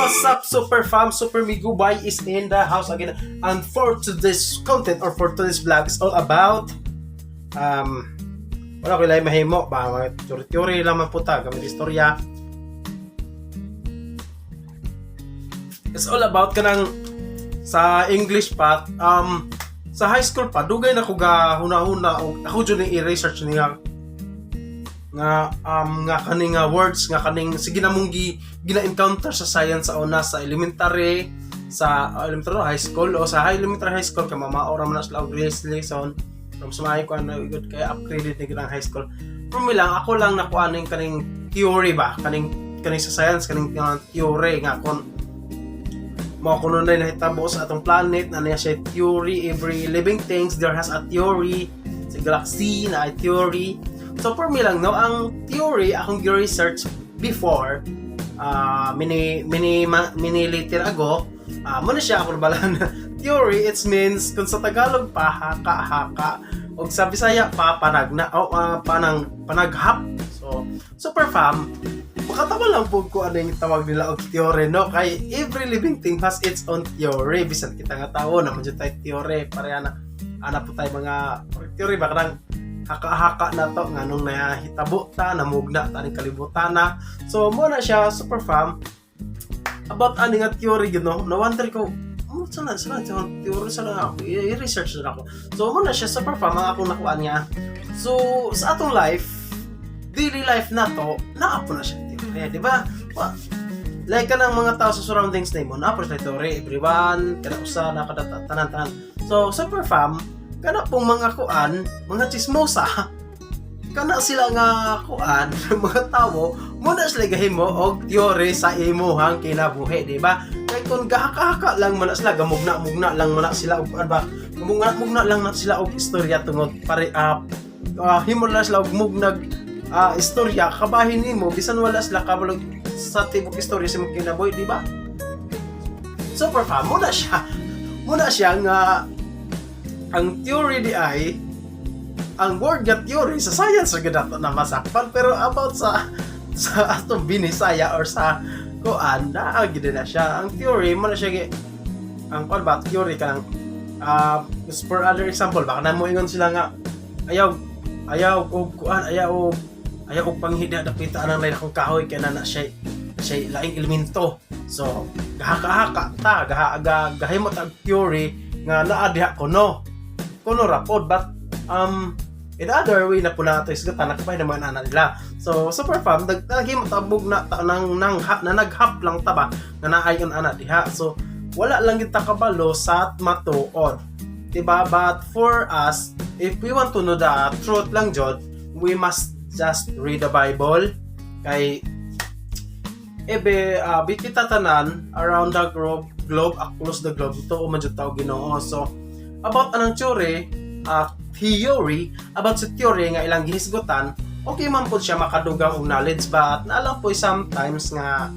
What's up, Super Fam? Super Migubay is in the house again. And for today's content or for today's vlog is all about wala ko ilay mahimo ba, mga teori-teori lang man puta gamit istorya. It's all about kanang sa English pa, sa high school pa dugay na ko ga huna-huna og ako jud ni i-research niya nga nga kaning nga words nga kaning sige na mong gina-encounter sa science sa una sa elementary, sa elementary, high school o sa high elementary, high school kay mamaora man na sila og lesson from sa mga kuan na good kay upgraded ni ang high school. Pero mi lang ako lang nakuha ning kaning theory ba, kaning kaning sa science, kaning theory nga kon mao kuno na nahitabo sa atong planet na niya siya theory. Every living things, there has a theory. Sa galaxy na ay theory. So for me lang, no, ang theory akong gi-research before, mini mini mini later ago, mo na siya ako nabalan. Theory, it means kung sa Tagalog pa, haka haka, ug sa Bisaya pa, panagna o panang panaghap. So super fam, makatawa lang po ko ano yung tawag nila og theory, no, kay every living thing has its own theory. Bisan kita nga tao naman jud tayo theory, pareha na ana po tayo mga theory ba, kanang haka-haka na to nga nung nahitabo ta, namugna ta ning kalibutan na. So mo na siya, super fam, about ani nga theory yun, no, na wonder ko mo sa theory sa lang ako i-research na ako. So mo na siya, super fam, ang akong nakuha niya. So sa atong life, daily life na to, naa po na siya theory, di ba? Like kanang mga tao sa surroundings nimo, naa po siya theory, everyone kada usa na kada tanan tanan. So super fam, kana pong mga kuan, mga chismosa, kana sila nga kuan, mga tawo, muna sila gahimo og theory sa imuhang kinabuhi, di ba? Kay kung gahaka-haka lang man na sila, gamugna-mugna lang man na sila og kuan ba, gamugna-mugna lang na sila og istorya tungod pare himo na sila og mugnag istorya kabahin nimo bisan wala sila kabalo sa tibok istorya sa imong kinabuhi, di ba? Super fam, muna siya nga ang theory di ay ang word nga theory sa science ra gyud nato na masakpan, pero about sa atong binisaya or sa kuan naa gyud na siya ang theory mo na siya ang kuan ba, theory kanang for other example, baka na mo ingon sila nga ayaw ayaw og kuan, ayaw og panghida dapita anang lain akong kahoy kay na siya siya laing elemento. So gahaka-haka ta, gaha ga, gahimo ta og theory nga naa diha kuno kuno rapod, but in other way na po na ito isgatan nakabay naman ana nila. So super fam, naghimo tabog na ta nang nang ha, na naghap lang ta ba nga naayon ana diha. So wala lang kita kabalo sa matuod, diba? But for us, if we want to know the truth lang jud, we must just read the Bible kay ebe kita tanan around the globe, across the globe, ito man jud tao Ginoo. So about anang theory, theory about sa theory nga ilang gihisgutan, okay man po siya makadugang og knowledge, but naalang po sometimes nga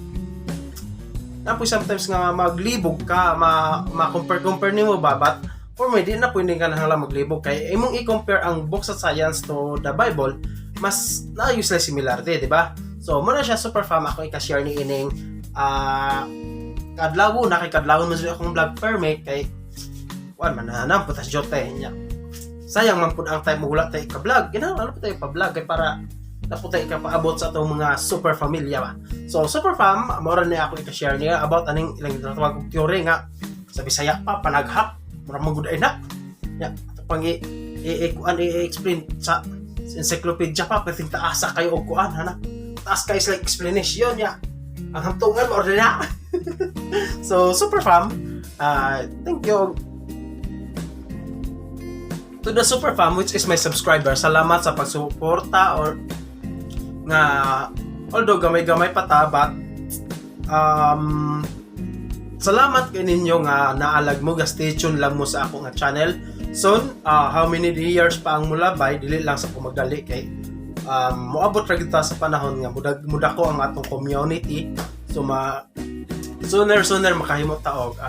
na po sometimes nga maglibog ka, ma ma-compare compare nimo ba. But for me, di na po hindi ka na maglibog kay imong i-compare ang books of science to the Bible, mas naayos sila similarity, di ba? So muna siya, super fam, ako ika-share ni ining kadlaw na kay kadlaw man sila akong vlog permit kay kuan man na na putas jote niya. Sayang man pud ang time mo wala tayo ka-vlog. Ginawa ano pa tayo pa-vlog kay para na po tayo ikapaabot sa atong mga super familia ba. So super fam, mao ra ni ako ika-share niya about aning ilang tinatawag og theory nga sa Bisaya pa panaghap, mura man gud ay na. Ya, ato pang i i, kuan, i-explain sa encyclopedia pa perting taasa kayo og kuan hana. Taas kayo sa explanation ya. Ang hamtungan mo na. So super fam, thank you to the super fam which is my subscriber. Salamat sa pagsuporta or nga although gamay-gamay pa ta, but salamat kay ninyo nga naalag mo, ga stay tuned lang mo sa ako nga channel. Soon, how many years pa ang mulabay, dili lang sa ko magdali kay moabot ra gyud ta sa panahon nga mudag mudako ang atong community. So ma sooner sooner makahimo ta og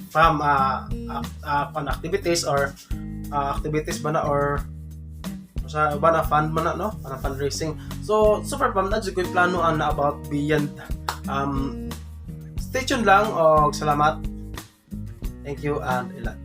fam fun activities or activities ba na or sa ba na fund man na, no, para fundraising. So super fam, na jud ko'y plano ana about beyond Stay tuned lang og salamat. Thank you and ilan.